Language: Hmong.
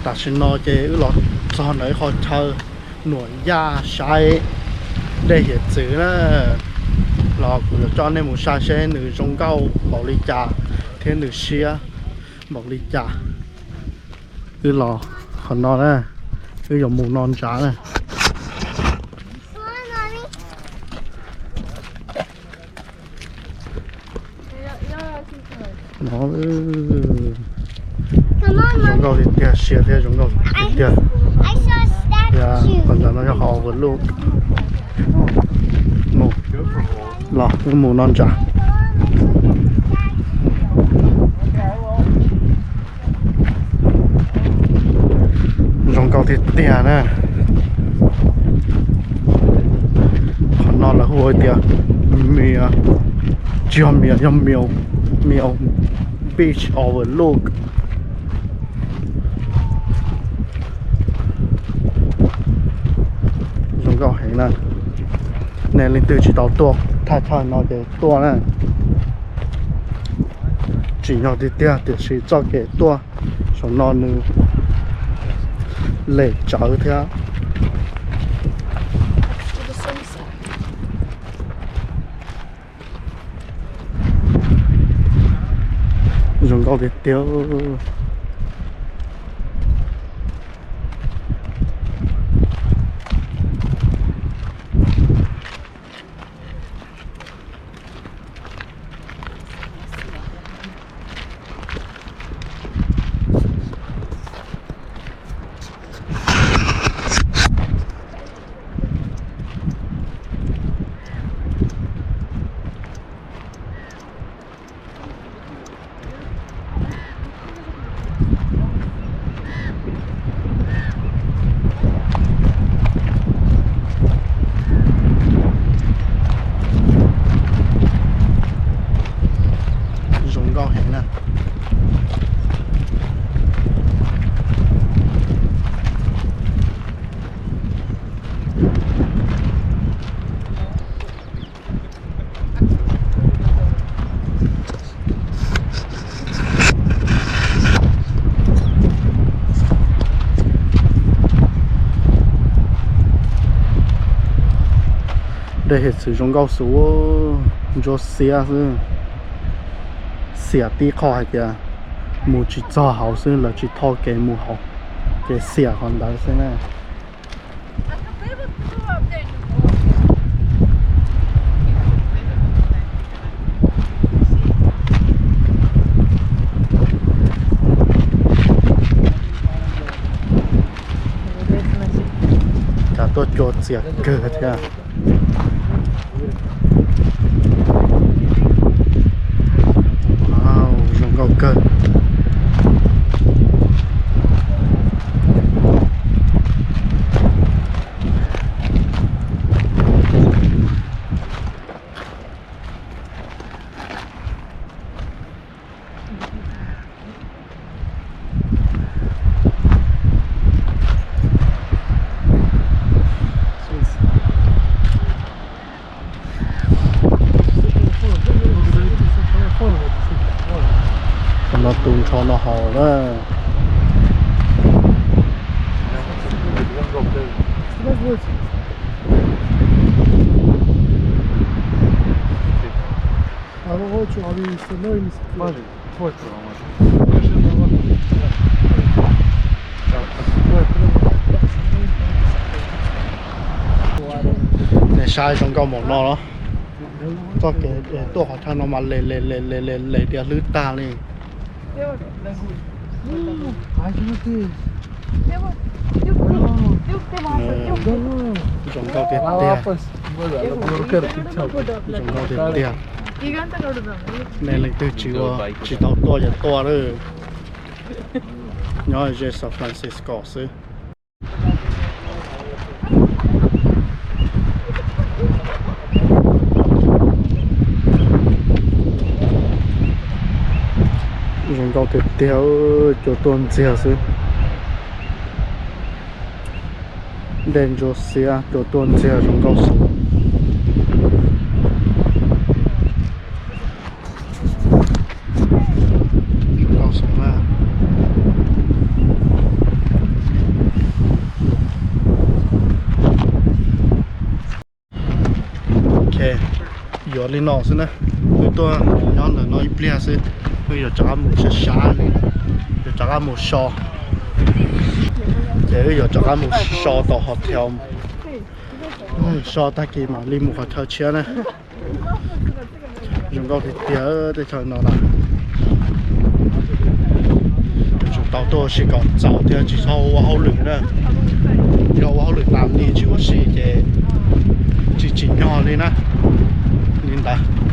Tam sim no ces wb los txog ntawm ib qho chaw Nuam Yaj saib dej hiav txwv na, los kuv yuav coj nej mus saib seb nws zoo nkauj npaum li cas thiab nws siab npaum li cas. Wb los qhov no na, wb yuav mus no ntsav na. No, zoo nkauj tiag tiag, siab thiab zoo nkauj tiag tiag. Qhov ntawd no yog qhov overlook. Mus, los wb mus no ntsav. Zoo nkauj tiag tiag na. Qhov no lawv hu tias Miao, tsis yog Miao, yog Miao, Miao Beach Overlook. Zoo nkauj heev na. Nej leej twg tsis tau tuaj thaj chaw no ces tuaj na. Tsim nyog tiag tiag tiam sis txoj kev tuaj saum no nws lem tsawv thiab. Zoo nkauj tiag tiag. Zoo nkauj heev na. Dej hiav txwv zoo nkauj xwb, ntsuab xiab xwb. Xiam tib qho hais tias mus tsis txog hauv xwb, lawv tsis tho kev mus hauv, ces xiam qhov ntawd xwb na. Cas tuaj cua txias kawg thiab. Wow, zoo nkauj kawg. Qhov no tu nrho no haus na. Nej saib zoo nkauj npaum no los. Txoj kev tuaj qhov chaw no mas les les les les les les tias hlwb tag li. Zoo nkauj tiag tiag. Zoo nkauj tiag tiag. Nej leej twg tsis ua, tsis tau tuaj ces tuaj lawm. Nyob ze San Francisco xwb. Zoo nkauj tiag tiag, cua tuaj ntxiag xwb. Dej ntsuab xiab, cua tuaj ntxiag zoo nkauj xwb. Zoo nkauj xwb na. Ces yuav li no xwb na, wb tuaj nyob ntawm no ib pliag xwb, wb yuav rov qab mus sab sab li, yuav rov qab mus so, ces wb yuav rov qab mus so tom hotel, so tag kis mam li mus qhov chaw tshiab na. Zoo nkauj tiag tiag tej chaw no na. Yuav tsum tau tuaj ua si kom txaus thiab tsis txhob ua hauj lwm na. Yog ua hauj lwm tas li tsis ua si ces tsis tsim nyog li na. Li ntawd.